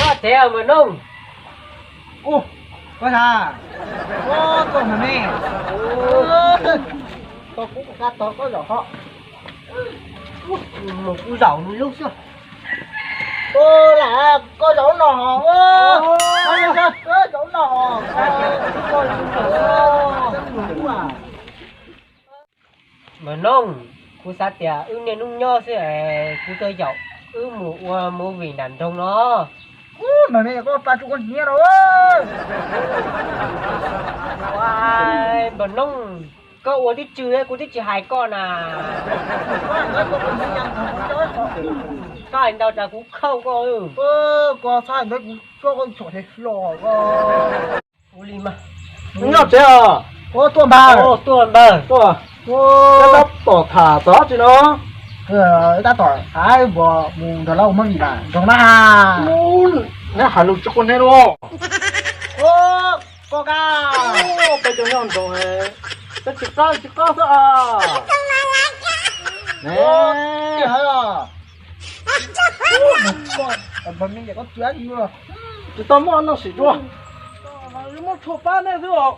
Koj tsev mas Noog. Ub, koj ha, koj tuaj mas me. Koj kuv kab tog koj zaum hov. Mus kuv zaum nws lub xwb. Lam koj zaum no hov. Zaum no hov. Mas Noog, kuv xav tias wb niaj hnub nyob xwb es kuv tuaj yaum wb mus ua movie nram nroog no. Ub, mas me koj pab tsuj koj hniab no. Mas Noog, koj ua tib tsw kuv twb tsis hais koj na. Koj hais ntau tsam kuv khauj koj. Koj txhob hais ntawd kuv tso koj tshom tes hlo koj. Ua li mas. Nyob tsev os. Tuaj npawg. Tuaj npawg. Tuaj. Tab tom tham txog tsi no? Tab tom xav npuas mus nrog lawv ua movie nram nroog na. Neb hais lus tsis quav neb los. Koj kab. Peb cov nyob nroog, peb tsis qab tsis qab xwb as. Tsis tau muaj noj sim dua. Muab tshuaj pab nej xwb os.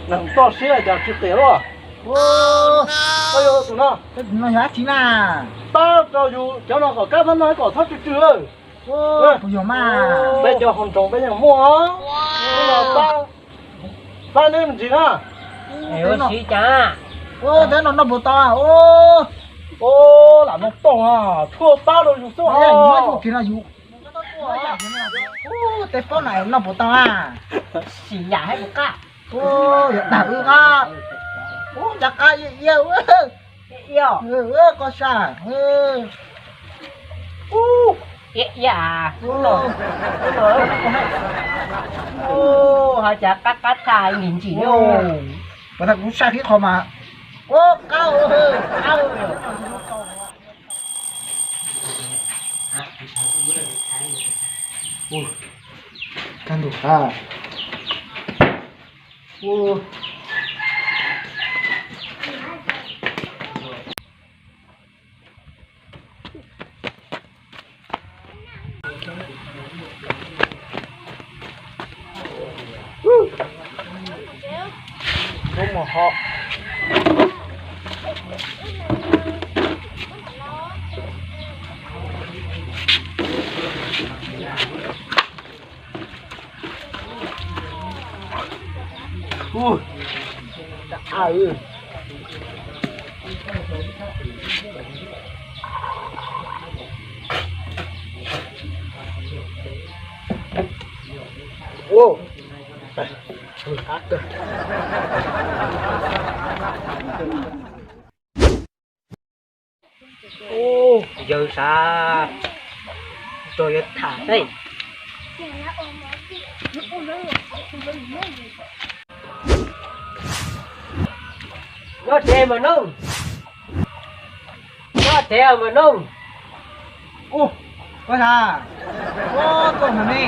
Neeg toj siab cas tsis qias luaj. Tus no, tus no yog dab tsi na? Pab rau yus cov no kom kab, pab no kom txhob tsw tsw. Puas yog mas? Peb cov hauv nroog peb yeej muaj. Pab neb me ntsis na. Ua teb no noj puas tau? Lam noj tau, tshuaj pab rau yus xwb os. Tej paub na noj puas tau a? Sim yam hais puas qab. Yog dag wb qab. Ub, cov qab iab iab. Koj sab. Iab iab. Ub, ho cas qab qab tag ntsim ntsim. Puas tau kuv sab khib qho mas. Ub, qab, qab. Kaj ntug qab. Ub, mus ho. Ub, Yawg sav, tau yuav tham teb. Nyob tsev mas Noog. Nyob tsev mas Noog. Ub, koj ha, koj tuaj mas me.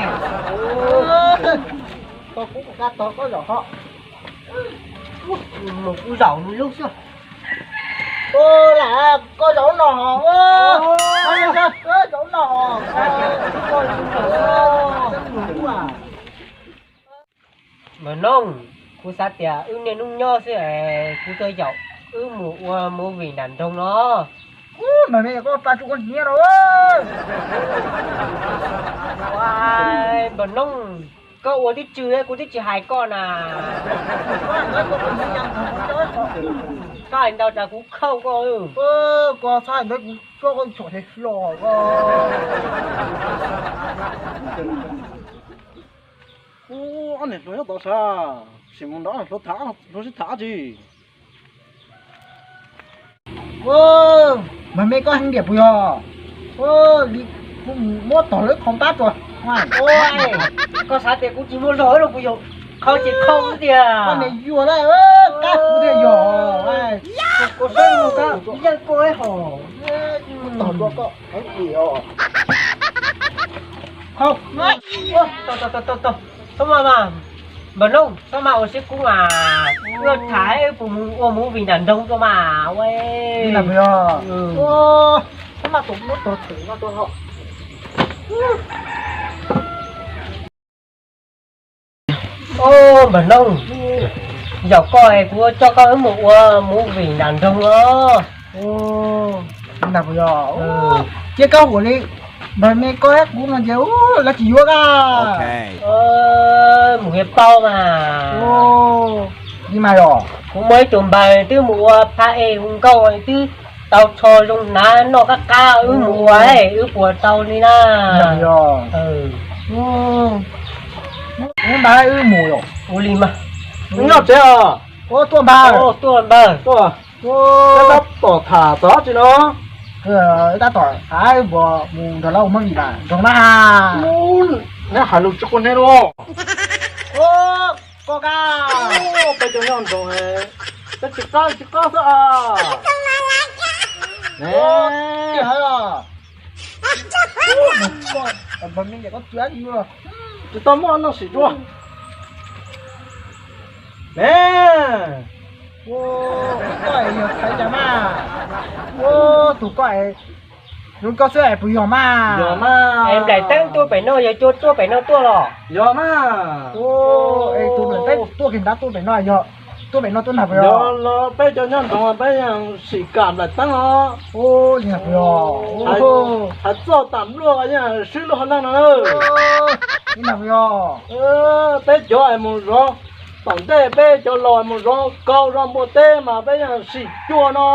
Koj kuv kab tog koj zaum hov. Mus kuv zaum nws lub xwb. Lam koj zaum no hov. Zaum no hov. Mas Noog, kuv xav tias wb niaj hnub nyob xwb es kuv tuaj yaum wb mus ua movie nram nroog no. Ub, mas me koj pab tsuj koj hniab no. Mas Noog, koj ua tib tsw kuv twb tsis hais koj na. Koj hais ntau tsam kuv khauj koj. Koj txhob hais ntawd kuv tso koj tshom tes hlo koj. Ub, ob niam hluas nyob tod sav, sim mus nrog ob niam hluas tham, hluas sib tham dab tsi. Mas me koj heev tiag puas yog? Li kuv mus muab tog lawv qhov npab rau. Koj xav tias kuv tsis muaj zog los puas yog? Qhov tsis khauj tiag. Koj niam yuag lawm, kab kuv thiaj yog. Koj saib mus kab yeej koj hom. Tog rau koj heev tiag os. Tau, tau, tau, tau, tau. Txhob mas mas, npawg Noog, txhob mas ua siab kub mas. Wb tham wb puas mus ua movie nram nroog rau mas. Tus muab tog twm no rau ho. Os, npawg Nooj, yog koj es kuv coj koj wb mus ua movie nram nroog os. Cia koj ua li, npawg me koj thiab kuv no ces lawv tsis yuav koj. Mus hiav paug mas. Li mas yog kuv muaj ib tug npawg twb mus ua phab ej hu nkauj twb tau tsho zoo hnav noj qab qab, wb mus ua wb puas tau li na. Npawg, wb mus yom. Ua li mas. Nyob tsev os. Tuaj npawg. Tuaj npawg. Tab tom tham txog tsi no? Tab tom xav puas mus nrog lawv ua movie nram nroog na. Neb hais lus tsis quaj neb los. Koj ka, peb cov nyob nroog, peb tsis qab tsis qab xwb. Tsis tau muaj noj sim dua. Ne, koj es yog xaiv cas mas? Tus koj es, zoo koj xwb es puas yog mas? Yog mas. Es nplaim teeb tuaj pem no yog cua tshuaj pem no tuaj los? Yog mas. Es tus nplaim teeb tuaj kiag nrad tuaj pem no yog tuaj pem no tuaj nag puas yog? Yog los peb cov nyob nroog peb yeej sim kam nplaim teeb os. Hais txog tam npluaj yeej swb lub hauv neeg no. Peb cov es mus zov, tom ntej peb cov los mus zov kaus zov npua teb mas peb yeej sim cua no.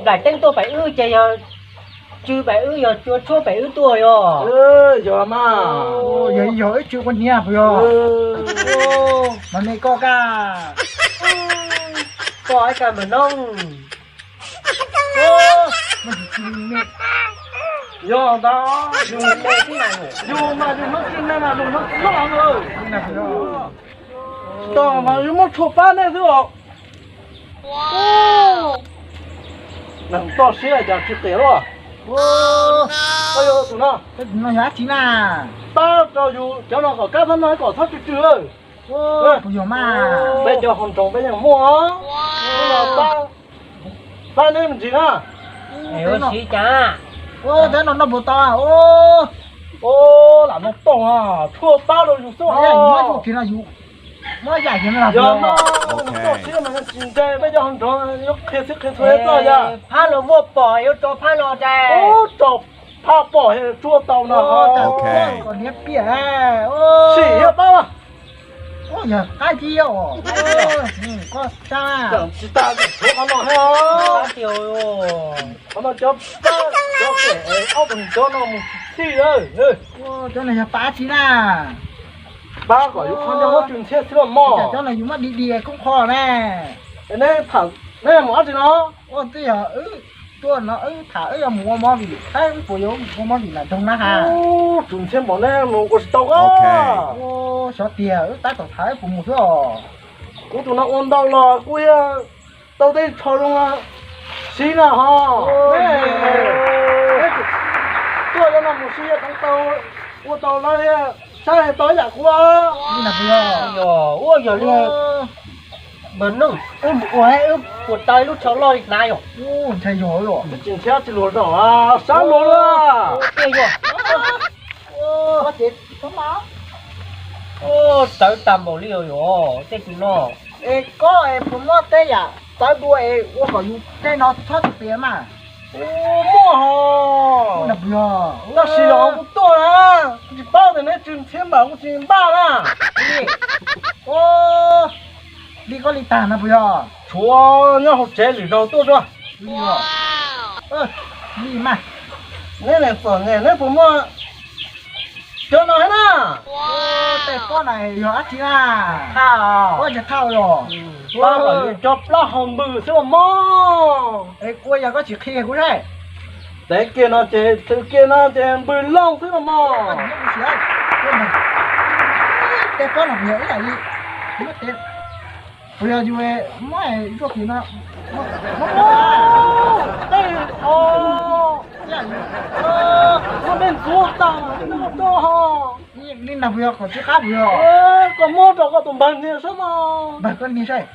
Nplaim teeb tuaj pem wb ces yog tsw pem wb, yog cua tshuaj pem wb tuaj yog? Yog mas. Yog, yog wb tsw quav hniav puas yog? Mas me koj ka, koj ib ka mas noog. Yog ntag. Yus mas yus hnub tsw neeg mas yus hnub tsis loj lawm. Tsis tau mas yus muab tshuaj pab nej xwb os. Neeg toj siab cas tsis qias luaj. Koj yog tus no, no yog dab tsi na? Pab rau yus cov no kom kab thab no kom txhob tsw tsw. Puas yog mas? Peb cov hauv nroog peb yeej muaj. Pab neb me ntsis na. Ua siv cas? Ua teb no noj puas tau? Lam noj tau, tshuaj pab rau yus xwb. Yog no, toj siab mas tsis ntse, peb cov hauv nroog yuav qhia txhij qhia txhua txoj yog. Phab no muaj pom yuav tso phab no cas. Tso phab pom tsuaj tau no. Sim thiab pab. Yog qab tib os. Koj tsis tas tshuav qhov no thiab. Qhov no cov pab cov pem ob tug cov no mus txhij. Cov no yog pab tsi na? Pab kom yus qhov ncauj muab tsw ntxhiab xwb los mog. Cov no yus muab di di khoob qho ne. Neb tham, neb mus dab tsi no? Twb yog wb tuaj no wb tham wb yuav mus ua movie saib wb puas yuav ua movie nram nroog na has. Tsw ntxhiab npaum neb mus ua tsis tau. Xyov tiag wb tab tom tham wb puas mus xwb os. Kuv tus no ua ntau los kuj yog tau tej tsho zoo siv na ho. Tuaj cov no mus siv yog tau, ua tau lawm, saib tau ib yam kuv. Yog ua yog li mas noog, wb mus ua wb puas tau ib lub tsho loj li hnav yog? Ntshai yog. Tsis ntshai tsis luag zog, sab luag lawm. Txawv tag npaum li yog tej tus no. Es koj es puas muaj tej yam txawv dua es ua kom yus tej no txhob txawv tias mas? Muaj hos. Tab sis los kuv tuaj na, kuv tsis paub tias neb tsw ntxhiab npaum kuv tsis npaj na. Li koj li tag no puas yog? Tshuav nyob hauv tsev lwm zaus tuaj tso. Li mas. Neb niam txom nyem neb puas muaj cov no thiab na? Tej pob no yog dab tsi na? Pob cov thauj los. Pob kom yus cov plaub hau npws xwb los mog. Es kuv yog koj tsis qhia kuv saib. Tev kiag no ces, tev kiag no ces npws looj xwb los mog. Tej pob no yog ib yam li, puas yog yus muab zuaj kiag no. Tej, muab tej ntxuav tas mas noj tau. Li no puas yog kom tsis qab puas yog? Koj muab rau koj tus npawg niag saib mog. Npawg koj niag saib.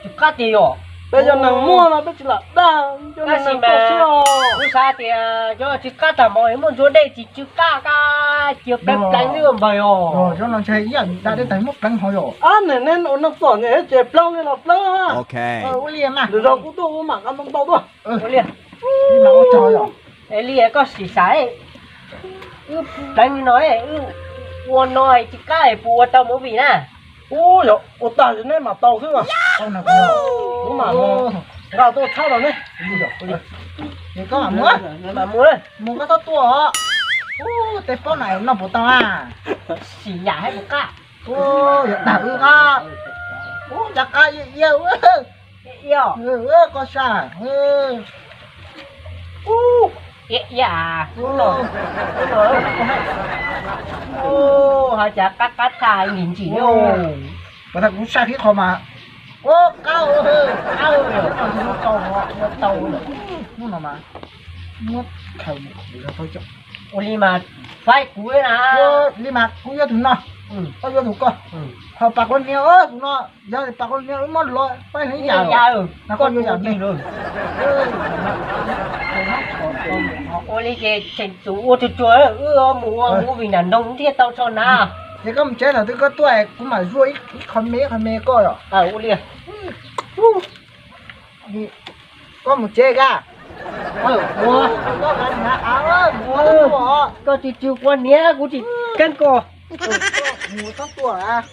Tsis qab tiag yog. Peb cov neeg muaj no peb tsis lam dag, cov neeg tuaj xwb os. Kuv xav tias cov tsis qab tag npaum muaj ntsuag dej tsis tsw qab qab cia pleev pleev xwb npawg os. Cov no ntshe ib yam dag dej tag muab pleev hauv yom. Ab, neb ua neej txom nyem ces pleev li los pleev. Ua li mas, lwm zaus kuv tuaj kuv mam nqa ntau ntau tuaj. Ua li, koj sim xav, wb pleev li no, wb ua no tsis qab puas ua tau movie na? Ub, yog ua tag neb mam tau xwb. Kuv mam nqa tuaj txhab rau neb. Koj mam mus, mus koj txhob tuaj os. Ub, tej pob no noj puas tau a? Sim yam hais puas qab. Ub, yog dag wb qab. Ub, dag qab iab iab. Koj sab. Ub, iab iab. Ub, hais cas qab qab tag ntsim ntsim. Puas tau kuv sab khib qho mas. Ub, qab, qab, ua tau, ua tau. Hnub no mas muab khaws mus. Ua li mas faib kuv na. Li mas kuv yuav tus no, koj yuav tus koj. Ho pas quav hniav tus no, yog pas quav hniav wb muab los faib hniav yam, koj yuav yam me. Ua li ces tseem tsum ua tsuag tsuag, wb mus ua movie nram nroog thiaj tau tso na. Ces koj mus tsev thaum twg koj tuaj kuv mam zuaj ib qho me ib qho me koj os. Ua li. Koj mus tsev ka. Koj tsis tsw quav hniav kuv tsis keeb koj. Mus txhob tuaj.